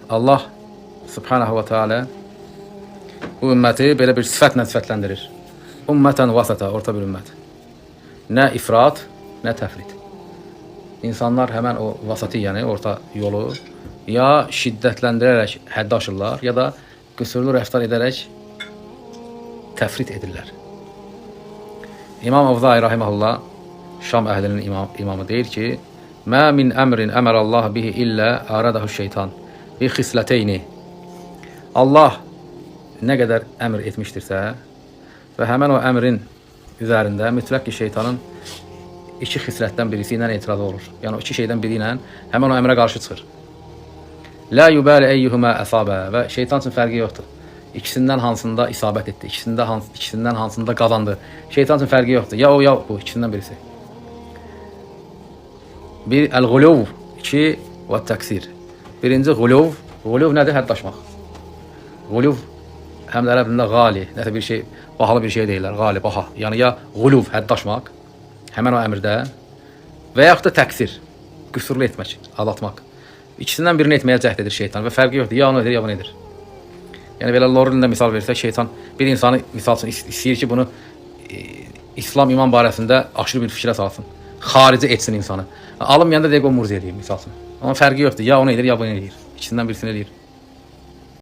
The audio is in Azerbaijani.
Allah Subhanahu və Teala bu ümməti belə bir sifətlə sifətləndirir. Ümmətən vasata, orta bir ümmət. Nə ifrat, nə təfrit. İnsanlar həmən o vasatı, yəni orta yolu ya şiddətləndirərək həddi aşırlar, ya da qüsurlu rəftar edərək təfrit edirlər. İmam Əvzai rahimehullah Şam əhlinin imamı deyir ki: "Mə min əmrin əmərallah bihi illə aradahu şeytan bi xisləteyni." Allah nə qədər əmr etmişdirsə və həmən o əmrin üzərində mütləq ki şeytanın iki xislətdən birisi ilə etirazı olur. Yəni o iki şeydən biri ilə həmən o əmrə qarşı çıxır. La yubali eyyuhuma əsabə, və şeytan üçün fərqi yoxdur. İkisindən hansında isabət etdi, ikisindən hansında qazandı. Şeytan üçün fərqi yoxdur. Ya o ya bu, ikisindən birisi. Bir el-guluv, iki və təksir. Birinci guluv, guluv nədir? Hədd aşmaq. Guluv həm də ərəb dilində qali, nəsə bir şey, bahalı bir şey deyirlər, qali, baha. Yəni ya guluv, hədd aşmaq, həmən o əmrdə və yaxud da təksir, qüsurlu etmək, aldatmaq. İkisindən birini etməyə cəhd edir şeytan və fərqi yoxdur. Ya onu edir, ya bunu edir. Yəni belə Lorelində misal versək, şeytan bir insanı misal üçün istəyir ki, bunu İslam iman barəsində aşırı bir fikrə salsın. Xarici etsin insanı. Alınmayanda deyək o murz eləyir misal üçün. Amma fərqi yoxdur. Ya onu edir, ya bunu eləyir. İkisindən birisini eləyir.